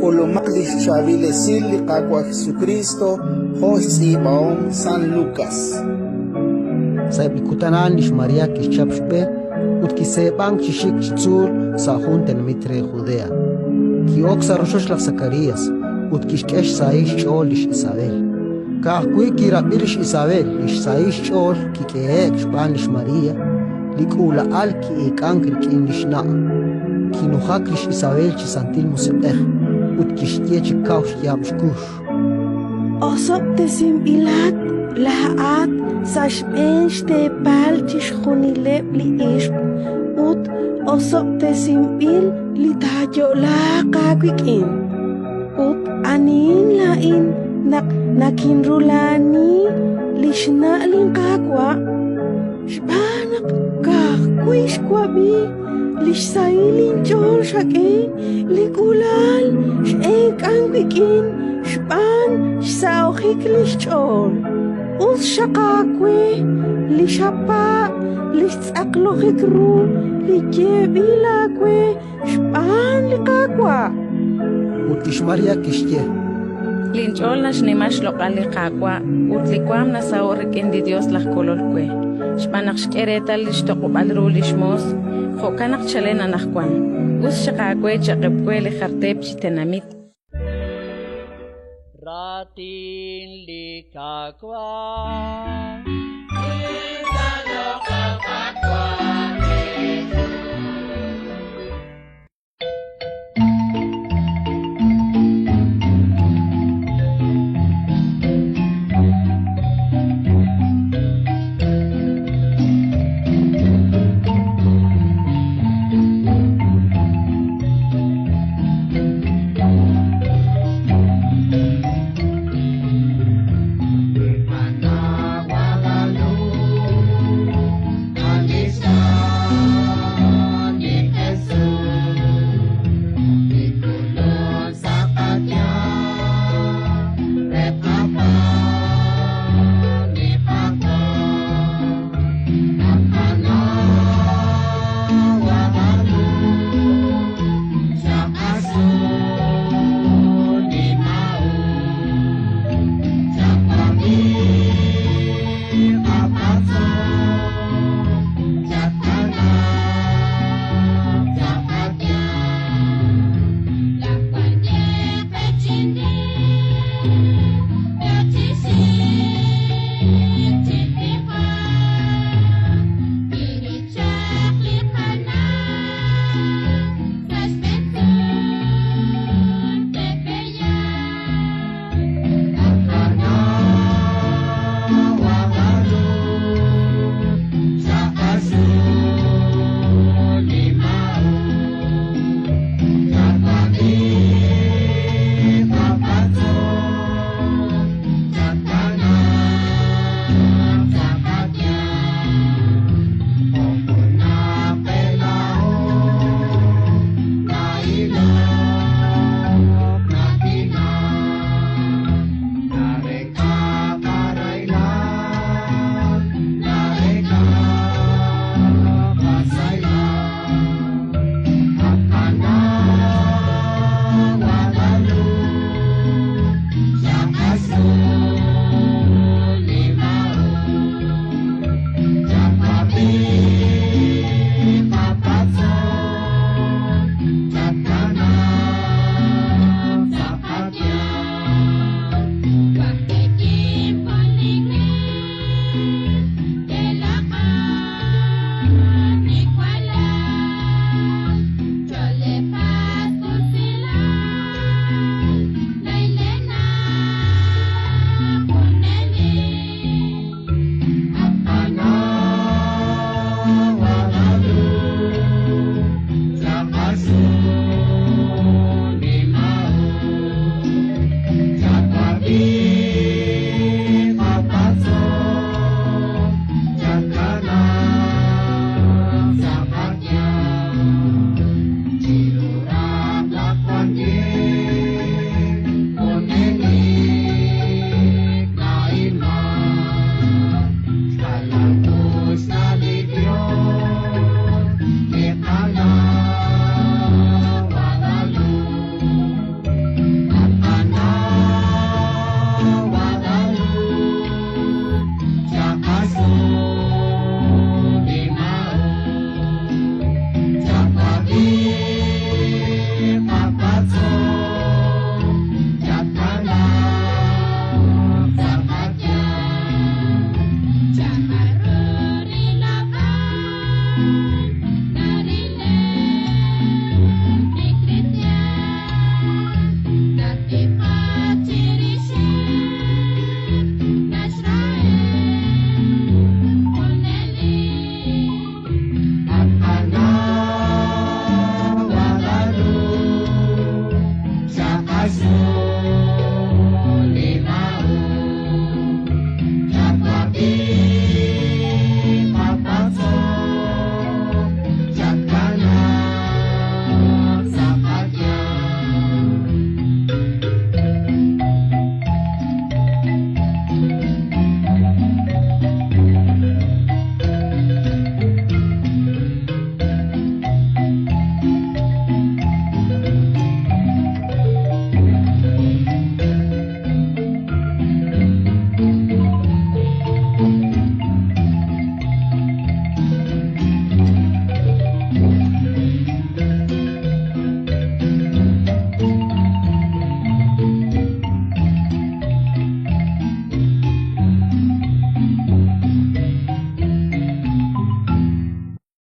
K'ulumaq li xchaab'il esil li Qaawa' Jesukriist jo' xtz'iib'ahom San Lukas. Sa'eb' li kutan a'an lix María kixchap xb'e ut kiseeb'ank chi xik chi tzuul sa' jun tenamit re Judea. Ki'ok sa' rochoch laj Sakarías ut kixk'e xsahil xch'ool lix Isabel. Ka'ajwi' kirab'i lix Isabel li xsahil xch'ool kik'ehe'k xb'aan lix María, li k'uula'al ki'eek'ank rik'in li xna'. Kinujak lix Isabel chi Santil Musiq'ej ut kixye chi kaw xyaab' xkux. Osob'tesinb'ilat laa'at sa' xb'een xteepal chixjunileb' li ixq ut osob'tesinb'il li taayo'laaq aawik'in. Ut anihin laa'in naq nakinrula'ani li xna' linQaawa'? Xb'aan naq ka'ajwi' xwab'i li xsahil inch'ool xak'e, li k'uula'al x'eek'ank wik'in xb'aan xsahojik li xch'ool. Us xaq aawe li xapaab' li xtz'aqlojik ru li yeeb'il aawe xb'aan li Qaawa'. Ut lix María kixye: Linch'ool naxnima xloq'al li Qaawa' ut li waanm nasaho'k rik'in li Yos laj Kolol we, xb'aan naq xk'e reetal li xtoq'ob'al ru li xmoos. Jo'kan naq chalen anaqwan, us xaq aawe cha'qeb' we li jar teep chi tenamit. Raatin li Qaawa'.